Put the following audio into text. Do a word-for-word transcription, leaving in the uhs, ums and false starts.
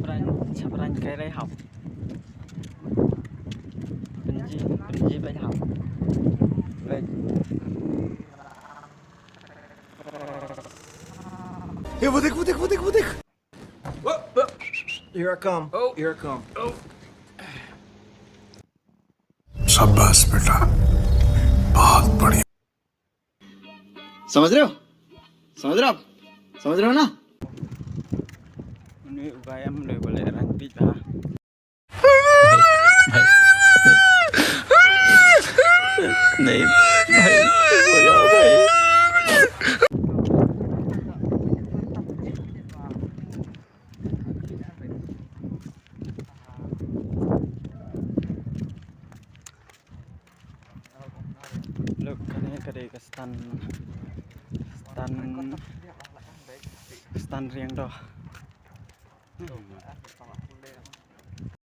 Shabrang, shabrang kai rai hap. Benji, benji bai hap. Bai. Hey, वो देख, वो देख, वो देख, वो देख। Here I come. Oh. Here I come. Oh. शाबाश बेटा, बहुत बढ़िया। समझ रहे हो? समझ रहे हो आप? समझ रहे हो ना? Nui u bai am nui bale rang bit ha. Nahi, bhai, soya, bhai. Look, kane ka dei ka stand, stand, stand riang doh.